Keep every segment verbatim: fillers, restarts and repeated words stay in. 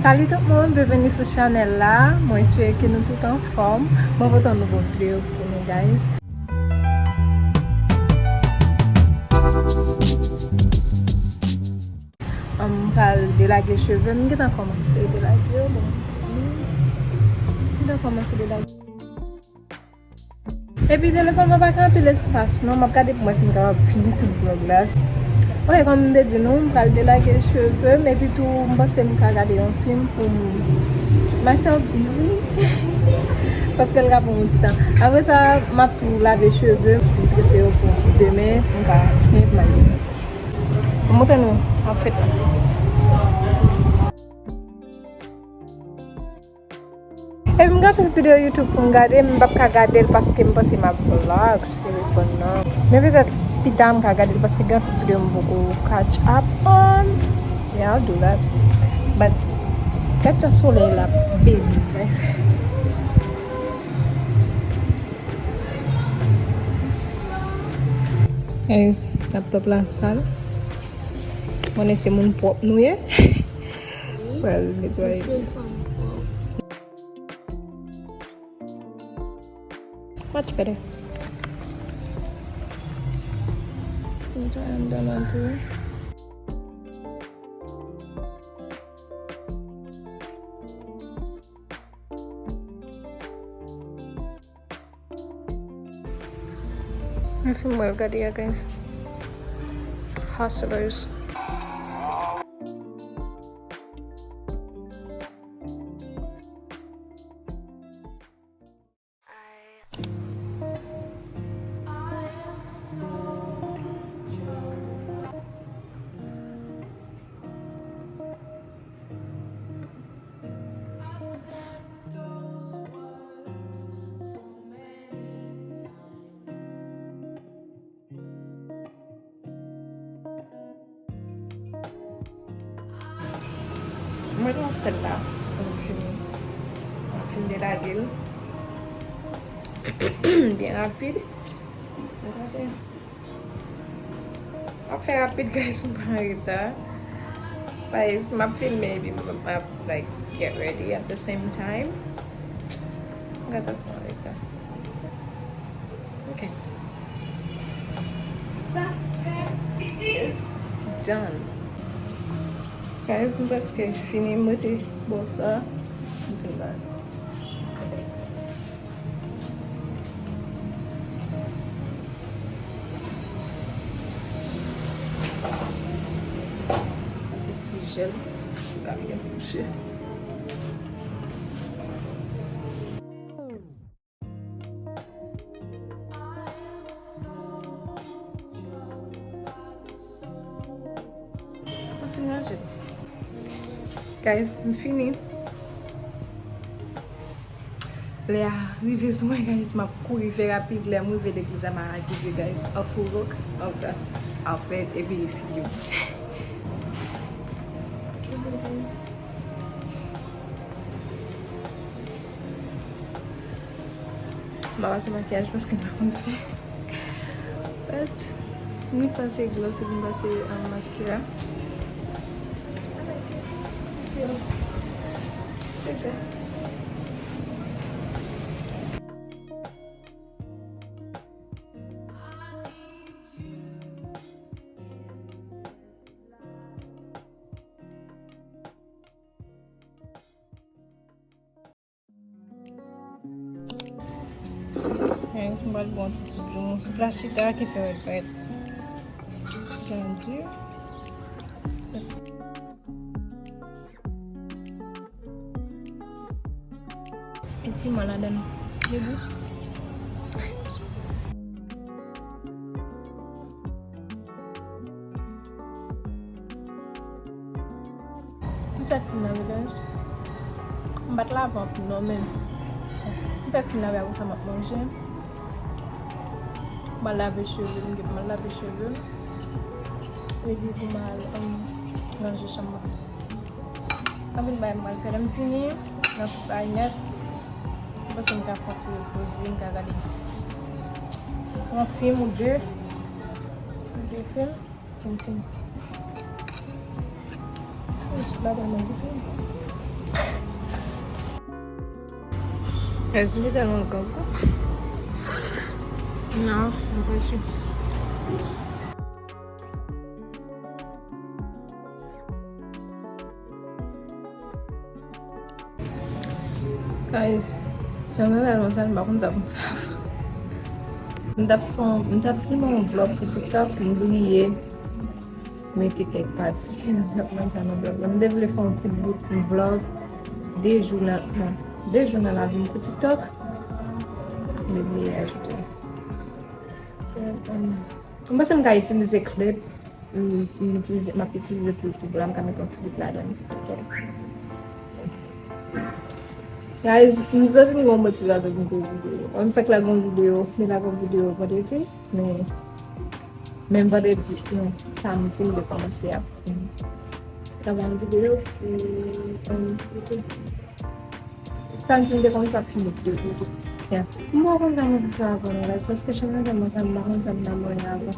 Salut tout moun, byenveni sou chanèl la. Mwen espere ke nou tout anfòm. Mwen pote yon nouvo videyo pou nou, guys. M pral delage cheve m. M gentan kòmanse delage yo. Bon, m gentan kòmanse delage. Epi telefòn mwen pa gen anpil espas non, m ap gade pou m wè si m kapab filme tout vlòg la. Ok, kòm m te di nou, m pral delage cheve m, epi tou m panse m ka gade yon fim pou m myself busy. Paske l ka pran yon ti tan. Apre sa, m ap tou lave cheve m, m trese yo pou demen, m ka fini pou m al depanse. M montre nou outfit la. Epi m gen anpil videyo YouTube pou m gade, m p ap ka gade l paske m panse m ap vlog sou telefòn nan. Men petèt pita m ka gade l paske gen anpil videyo m poko catch up on. Yeah, I'll do that. But gad jan solèy la beni, guys. Guys, laptop la sal. Mwen se moun pwòp nou ye. Pral netwaye. Much better. Netwaye anndan an tou. Mwen fin mwen gade a, guys. Hustlers. Mwen gen yon sèl la pou m fini. Mwen fin delage l. Byen rapid. Gade. M ap fè rapid, guys, pou m pa an reta. Paske si m ap filme epi m ap, like, get ready at the same time, m ka ta pran reta. Ok. Is done. Guys, m prèske fini, m rete bò sa. M fin ba. Se ti jèl pou ka byen bouche. Mwen fin ranje. Guys, m fini. Lè a rive sou mwen, guys, m ap kouri fè rapid. Lè m rive legliz la, m a give you guys a full look of the outfit, epi figi m. M a pase makiyaj paske m pa konn fè. But, m pase gloss epi m pase, um, mascara. I like it. I feel good. Guys, m pral bwè yon ti soup jonyon. Soup la chita ki fè rèd rèd. Jan di. Met piman ladan l. Yo gou. M fèk fin lave, guys. M pa t lave anpil non, men m fèk fin lave, apre sa m ap manje. M al lave cheve m, m gentan al lave cheve m. Epi pou m al, um, ranje chanm mwen. Anpil bagay m pral fè lè m fini, nan tout bagay nèt. M panse m ka fè yon ti repoze, m ka gade yon fim ou de, ou de fim, pou m fini. Yon soup la tèlman goute. Guys, m te tèlman kontan. Non, m pa sou. Guys, jan nan tèlman sal, m pa konn sa pou m fè avan. M t ap fè yon, m t ap filme yon vlog pou TikTok, m bliye mete kèk pati nan vlog la. M te vle fè yon ti bout vlog de jou nan, non, de jou nan lavi m pou TikTok. M te bliye ajoute. M panse m ka itilize klip m, m itilize, m ap itilize pou YouTube la, m ka mete yon ti bout ladan l. Guys, m santi m gen yon motivasyon pou m fè videyo. M fèk lage yon videyo, m te lage yon videyo vandredi, men menm vandredi, non, samdi, m te kòmanse ap, mm, travay yon videyo pou, mm, YouTube. Samdi m te kòmanse ap filme videyo tou. Yeah. M pa konn sa mwen pou fè avan non, guys, paske chanèl mwen sa, m pa konn sa m ta mwen avan.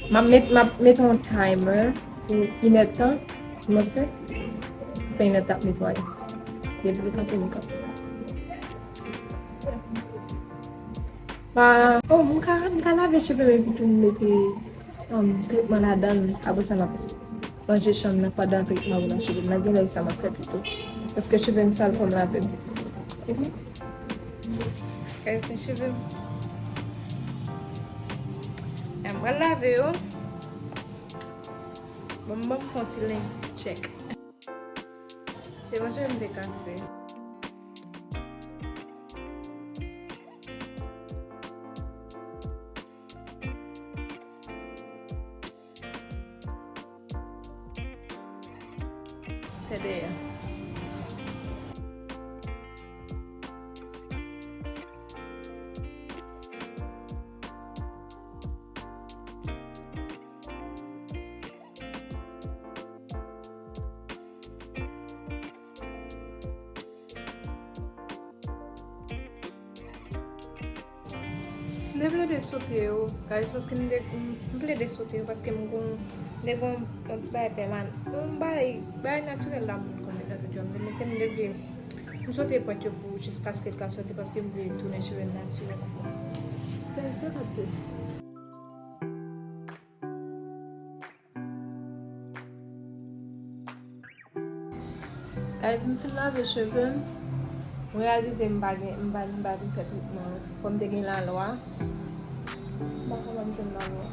M ap met, m ap mete yon timer pou inèdtan, kòmanse fè inèdtan ap netwaye. Depi li kanpe, li kanpe. Ba, oh, m ka, m ka lave cheve m epi tou m mete, um, tretman ladan l. Apre sa, m ap ranje chanm nan pandan tretman pou nan cheve m nan. Genlè e sa m ap fè pito. Paske cheve m sal fò m lave m. Mhm. Guys, men cheve m. E m pral lave yo. Bon, m ban m fè yon ti length check. Se panse m te kase. Fè dèyè. M te plede sote yo, guys, paske m te, m plede sote yo paske m gon, m te gon yon ti bagay pèmanan. Yon bagay, bagay natirèl la moun konn met nan tèt yo. M te mete, m te vle, m sote pwent yo pou jiskaske l ka soti paske m vle tounen cheve m natirèl ankò. Guys, look at this. Guys, m fin lave cheve m. M reyalize m pa gen, m pa, m pa vin fè tretman. Fò m te gen lalwa. M pa konn m jwenn lalwa.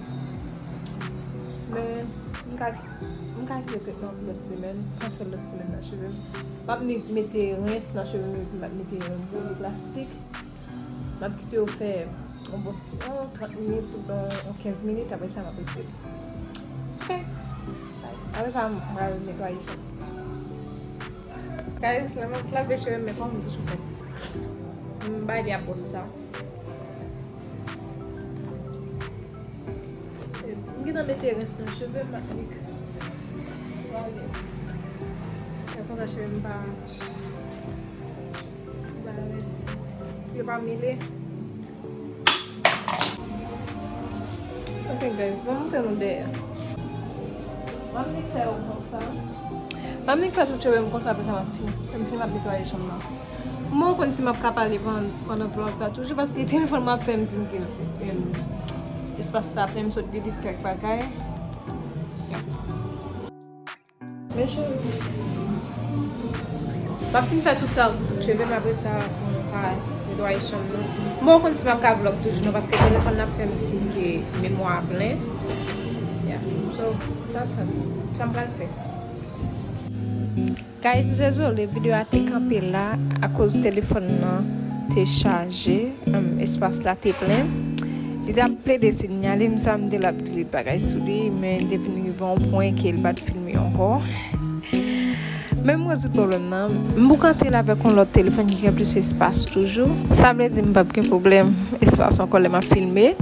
Men, m ka, m ka kite tretman pou lòt semèn. M ka fè lòt semèn nan cheve m. M ap ni mete rens nan cheve m, epi m ap mete yon boul plastik. M ap kite yo fè yon bon ti, yon trant minit, ou byen yon kenz minit, apre sa, m ap retire. Ok. Apre sa, m pral netwaye cheve. Guys, lè m ap lave cheve m, men kòman m toujou fè. M bay li a bwòs sa. M gentan mete rens nan cheve m, m ap nik. Fè konsa cheve m pa, pa, yo pa mele. Ok, guys, ban m montre nou dèyè. M ap nik fè yo konsa. M ap nik fè tout cheve m konsa, apre sa m ap fini. Lè m fini, m ap netwaye chanm nan. M poko konn si m ap ka pale pandan, pandan vlog la toujou, paske telefòn mwen ap fè m di m ke, em, espas la plen, m sot delete kèk bagay. Yeah. Men cheve. M ap fin fè tout sa pou tout cheve m, apre sa, pou nou ka netwaye chanm nou. M poko konn si m ap ka vlog toujou non, paske telefòn nan ap fè m di ke memwa a plen. Yeah. So, that's it. Sa m pral fè. Guys, dezole, videyo a te kanpe la akoz telefòn nan te chaje, um, espas la te plen. Li t ap plede sinyale m sa, m te la ap delete bagay sou li, men li te vin rive yon pwen ke li pa t filme ankò. Men m rezoud pwoblèm nan. M boukante l avèk yon lòt telefòn ki gen plis espas toujou. Sa vle di m p ap gen pwoblèm espas ankò lè m ap filme.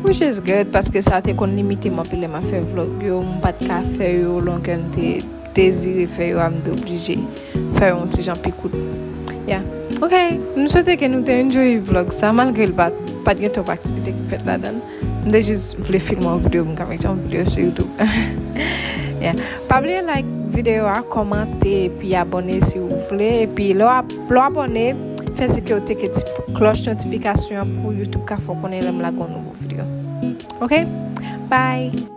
Which is good, paske sa te konn limite m anpil lè m ap fè vlog yo. M pa t ka fè yo longè m te dezire fè yo a, m te oblije fè yo yon ti jan pi kout. Yeah. Ok, m swete ke nou te enjoy vlog sa, malgre l pa, pa t gen twòp aktivite ki fèt ladan l. M te jis vle filme yon videyo pou m ka mete yon videyo sou YouTube. Pa bliye like videyo a, kòmante, epi abòne si w vle. Epi lè w ap- lè w abòne, fè si ke w teke ti klòch notifikasyon an pou YouTube ka fè w konnen lè m lage yon nouvo videyo. Ok? Bye!